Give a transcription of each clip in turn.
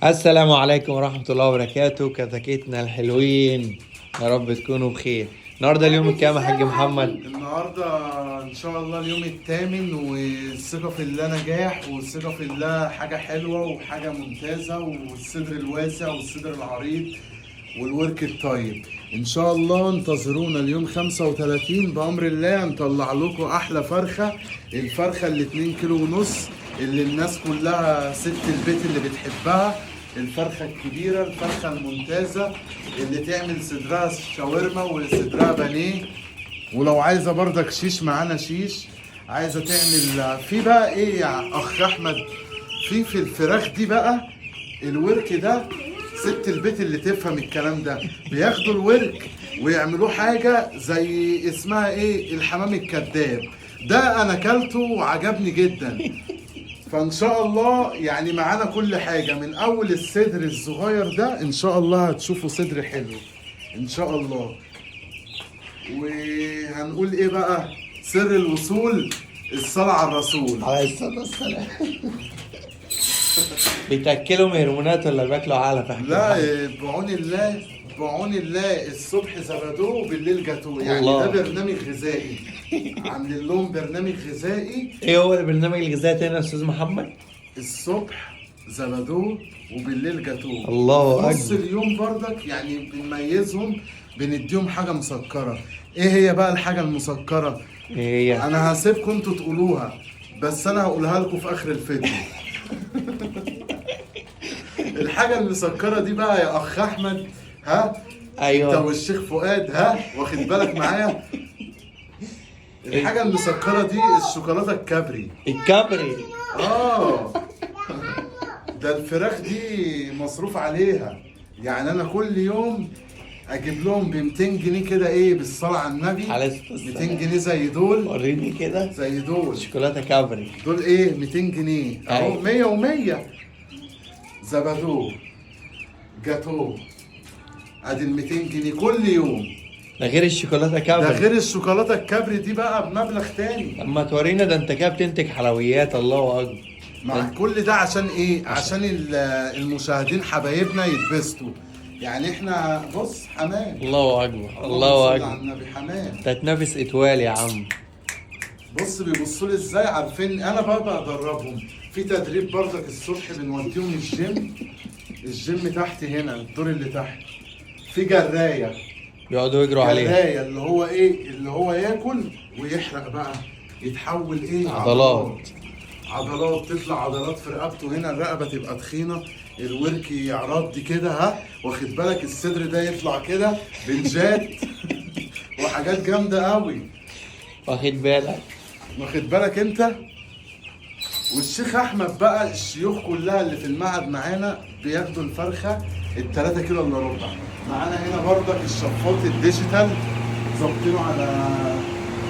السلام عليكم ورحمة الله وبركاته. كتاكيتنا الحلوين، يا رب تكونوا بخير. النهارده اليوم الكام يا حاج محمد؟ النهارده ان شاء الله اليوم الثامن، والثقة في الله نجاح، والثقة في الله حاجة حلوة وحاجه ممتازه، والصدر الواسع والصدر العريض والورك الطيب. ان شاء الله انتظرونا اليوم 35 بامر الله، نطلع لكم احلى فرخه، الفرخه اللي 2 كيلو ونص اللي الناس كلها ست البيت اللي بتحبها، الفرخه الكبيرة، الفرخه الممتازة اللي تعمل صدرها شاورما وصدرها بانيه. ولو عايزه برضك شيش معانا شيش، عايزه تعمل في بقى ايه يا اخ احمد؟ في الفراخ دي بقى الورك ده، ست البيت اللي تفهم الكلام ده بياخدوا الورك ويعملوه حاجة زي اسمها ايه، الحمام الكذاب ده. انا اكلته وعجبني جدا. فان شاء الله يعني معانا كل حاجة من اول الصدر الصغير ده، ان شاء الله هتشوفوا صدر حلو ان شاء الله. وهنقول ايه بقى؟ سر الوصول الصلاة على الرسول. عليه الصلاة والسلام. بتاكلهم هرمونات ولا بياكلوا علف يا حاج لا محمد؟ إيه، بعون الله بعون الله، الصبح زبادو وبالليل جاتو، يعني الله. ده برنامج غذائي، عاملين لهم برنامج غذائي. ايه هو البرنامج الغذائي تاني يا استاذ محمد؟ الصبح زبادو وبالليل جاتو. الله نص اكبر. اليوم بردك يعني بنميزهم، بنديهم حاجة مسكرة. ايه هي بقى الحاجة المسكرة؟ ايه هي؟ انا هسيبكم انتوا تقولوها، بس انا هقولها لكم في اخر الفيديو. الحاجة المسكره دي بقى يا اخ احمد، ها انت ايوه والشيخ فؤاد، ها واخد بالك معايا؟ الحاجة المسكره دي الشوكولاتة الكابري. الكبري. اه ده الفراخ دي مصروف عليها، يعني انا كل يوم اجيب لهم ب 200 جنيه كده، ايه بالصلاة على النبي، عليه الصلاة 200 والسلام. جنيه زي دول، وريني كده زي دول شوكولاتة كابري. دول ايه 200 جنيه اهو، أيوة. 100 و100 زبادو جاتو، ادي ال 200 جنيه كل يوم. ده غير الشوكولاتة ده كابري. غير الشوكولاتة الكابري دي بقى بمبلغ تاني. لما تورينا ده انت كده بتنتج حلويات. الله اكبر. مع كل ده عشان ايه؟ عشان المشاهدين حبايبنا يتبسطوا. يعني احنا بص حمام، الله اكبر اللهم الله صل على اكبر. النبي، حمام. انت هتنافس اتوال يا عم. بص بيبصوا لي ازاي، عارفين انا بقى بدربهم في تدريب برضك. الصبح بنوديهم الجيم، الجيم تحت هنا الدور اللي تحت في جرايه، بيقعدوا يجروا عليها. جرايه اللي هو ايه، اللي هو ياكل ويحرق بقى، يتحول ايه، عضلات. عضلات، تطلع عضلات في رقبته هنا، الرقبة تبقى تخينة، الورك يعرض كده، ها واخد بالك، الصدر ده يطلع كده بنجات وحاجات جامدة قوي. واخد بالك؟ واخد بالك انت؟ والشيخ احمد بقى، الشيوخ كلها اللي في المعهد معانا بياخدوا الفرخه التلاتة كيلو الا ربع. معانا هنا برضك الشفاط ال digital ظابطينه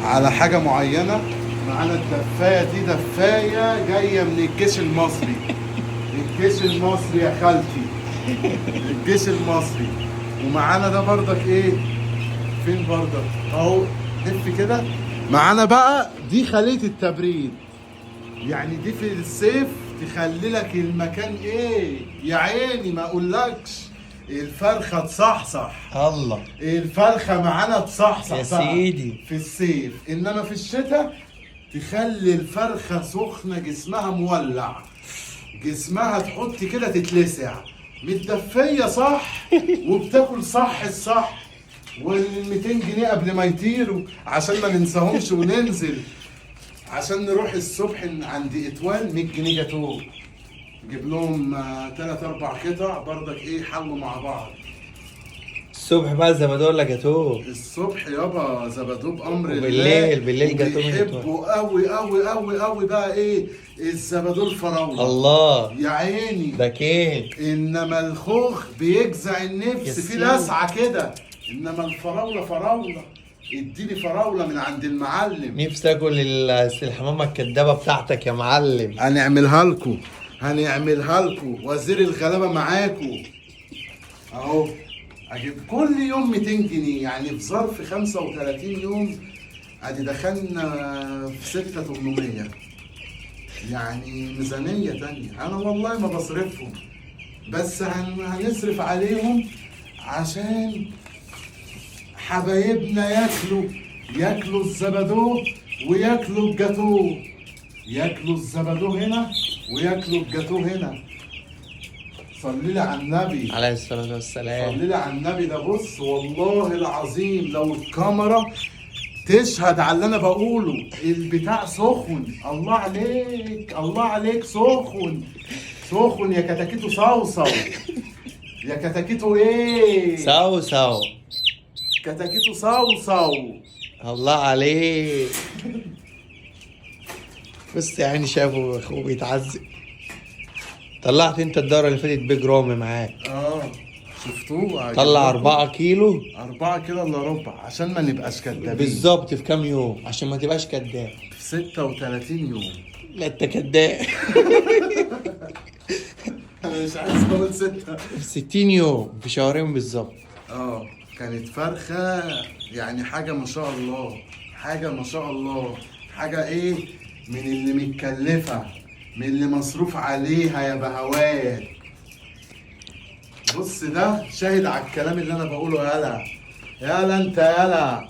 على حاجة معينة. معانا الدفايه دي، دفايه جاية من الجيش المصري، الجيش المصري يا خالتي، الجيش المصري. ومعانا ده برضك ايه، فين برضك اهو، لف كده. معانا بقى دي خلية التبريد، يعني دي في الصيف تخلي لك المكان ايه يا عيني، ما اقولكش الفرخه تصحصح، الله الفرخه معانا تصحصح يا بقى سيدي. في الصيف. انما في الشتاء تخلي الفرخه سخنة، جسمها مولع، جسمها تحط كده تتلسع، متدفيه صح وبتاكل صح الصح. وال 200 جنيه قبل ما يطيروا عشان ما ننساهمش وننزل، عشان نروح الصبح عند اتوال 100 جنيه جاتوه، نجيب لهم تلات اربع قطع برضك ايه، حلوا مع بعض. الصبح بقى زبادو ولا جاتوه؟ الصبح يابا زبادو بامر الله، وبالليل- بالليل جاتوه من بيحبوا قوي قوي قوي قوي بقى ايه الزبادو الفراوله. الله يا عيني. ده كيك. انما الخوخ بيجزع يا النفس في سيدي. لسعه كده، انما الفراوله فراوله، اديني فراوله من عند المعلم. نفسي اكل الحمامة الكدابه بتاعتك يا معلم. هنعملها لكم، هنعملها لكم، وزير الغلابة معاكم اهو. اجيب كل يوم 200 جنيه، يعني في ظرف 35 يوم ادي دخلنا في 6800، يعني ميزانية تانية. انا والله ما بصرفهم. بس هنصرف عليهم عشان حبايبنا ياكلوا الزبادو وياكلوا الجاتو، ياكلوا الزبادو هنا وياكلوا الجاتو هنا. صلي لي على النبي عليه الصلاة والسلام. صلي لي على النبي. ده بص والله العظيم لو الكاميرا تشهد على اللي انا بقوله، البتاع سخن. الله عليك، الله عليك، سخن سخن يا كتاكيتو. صوصو يا كتاكيتو. ايه صوصو كتاكيتو صوصو. الله عليك. بص يا عيني، شافه اخوه بيتعذب. طلعت انت الدورة اللي فاتت بيج رامي معاك. شفتوه؟ طلع 4 كيلو. 4 كيلو الا ربع، عشان ما نبقاش كدابين. بالظبط. في كام يوم عشان ما تبقاش كداب؟ في 36 يوم. لا انت كداب. انا مش عايز اقول 6. في 60 يوم، في شهرين بالظبط. كانت فرخة يعني حاجة ما شاء الله، حاجة ما شاء الله، حاجة ايه من اللي متكلفة، من اللي مصروف عليها يا بهوات. بص ده شاهد على الكلام اللي انا بقوله. يالا يالا انت يالا.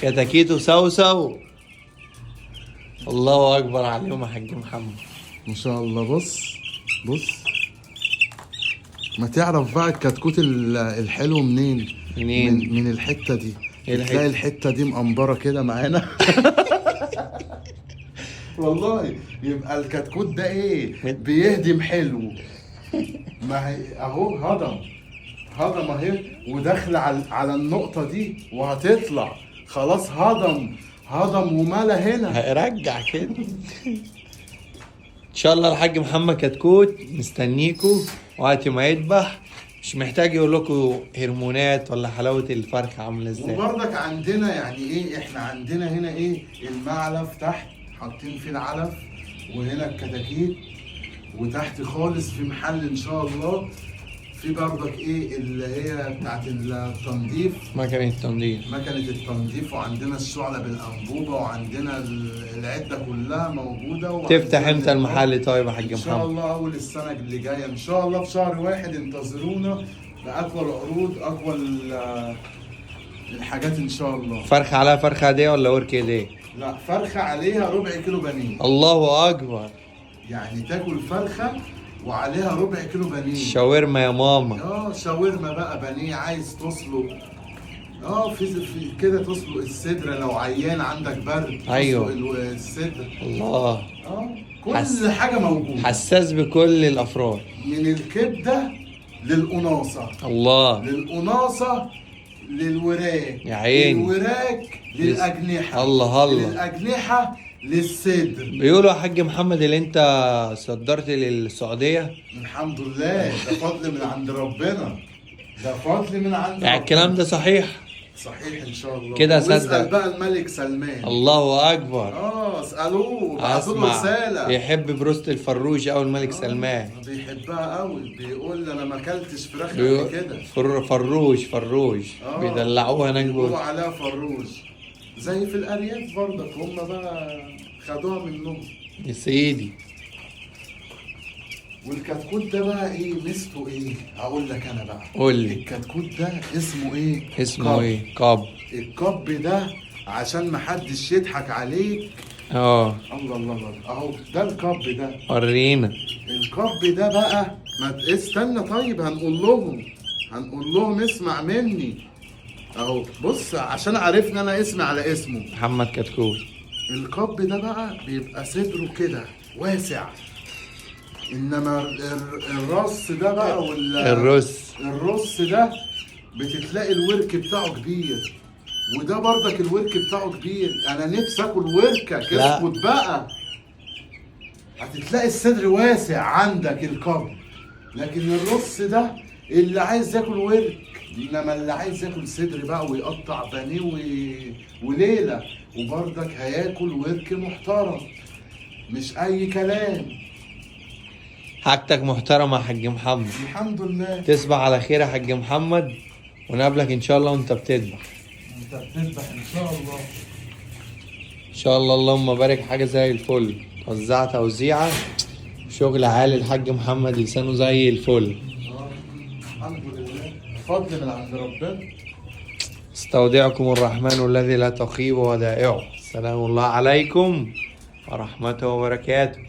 كتاكيتو سوسو. الله اكبر عليهم يا حاج محمد. ما شاء الله. بص بص، ما تعرف بقى الكتكوت الحلو منين؟ منين؟ من الحتة دي. إيه الحتة؟ تلاقي الحتة دي مقنبره كده معانا. والله يبقى الكتكوت ده ايه؟ بيهدم حلو. ما هي اهو هضم، هضم اهي، وداخله على النقطة دي وهتطلع خلاص. هضم هضم وملا هنا، هيرجع كده ان شاء الله. الحاج محمد كتكوت مستنيكو وقت ما يذبح، مش محتاج يقول لكم هرمونات ولا حلاوة الفرخ عامله ازاي. وبرضك عندنا يعني ايه، احنا عندنا هنا ايه المعلف تحت حاطين فيه العلف، وهنا الكتاكيت، وتحت خالص في محل ان شاء الله في برضك ايه اللي هي بتاعت التنظيف، مكنه التنظيف، مكنه التنظيف. وعندنا الشعلة بالانبوبه، وعندنا العدة كلها موجودة. تفتح امتى المحل طيب يا حاج محمد؟ ان شاء الله اول السنة اللي جاية ان شاء الله في شهر 1. انتظرونا باقوى العروض، اقوى الحاجات ان شاء الله. فرخة عليها فرخة عادية ولا ورك ايديه؟ لا، فرخة عليها ربع كيلو بانيه. الله اكبر. يعني تاكل فرخة وعليها ربع كيلو بانيه. شاورما يا ماما. شاورما بقى بانيه. عايز تسلق في كده تسلق الصدر لو عيان عندك برد. ايوه تسلق الصدر. الله. كل حاجة موجودة. حساس بكل الافراد، من الكبده للقناصه. الله. للقناصه للوراك، يا عيني، للوراك للاجنحه. الله الله. للاجنحه للصدر. بيقولوا يا حاج محمد اللي انت صدرت للسعودية. الحمد لله، ده فضل من عند ربنا، ده فضل من عند يعني الكلام ده صحيح؟ صحيح ان شاء الله. كده صدق. واسال بقى الملك سلمان. الله اكبر. اسالوه، بعتوا له رسالة. بيحب بروست الفروج او الملك سلمان. بيحبها قوي، بيقول انا ما اكلتش فراخ قبل كده. فروج فروج. بيدلعوها هناك، بيقولوا عليها فروج. زي في الارياف برضك، هم بقى خدوها منهم يا سيدي. والكتكوت ده بقى ايه ميزته؟ ايه اقول لك انا بقى. قول لي. الكتكوت ده اسمه ايه؟ اسمه ايه؟ كاب. الكاب ده عشان ما حدش يضحك عليك. الله الله الله، اهو ده الكاب ده. ورينا الكاب ده بقى. ما استنى طيب، هنقول لهم اسمع مني اهو. بص عشان عرفنا انا اسمي على اسمه، محمد كتكوت. الكاب ده بقى بيبقى صدره كده واسع، انما الرص ده بقى الرص ده بتتلاقي الورك بتاعه كبير، وده برضك الورك بتاعه كبير. انا نفسي اكل وركك. اسكت بقى. هتتلاقي الصدر واسع عندك الكاب، لكن الرص ده اللي عايز ياكل ورك، انما اللي عايز ياكل صدر بقى ويقطع بانيه وليلة، وبرضك هياكل ورك محترم، مش اي كلام. حاجتك محترمه يا حاج محمد. الحمد لله. تصبح على خير يا حاج محمد، ونقابلك ان شاء الله وانت بتذبح. انت بتذبح ان شاء الله. ان شاء الله اللهم بارك، حاجة زي الفل. وزع توزيعه، شغل عالي. الحاج محمد لسانه زي الفل. الحمد لله، فضل من عند ربنا. استودعكم الرحمن الذي لا تخيب ودائعه. سلام الله عليكم ورحمته وبركاته.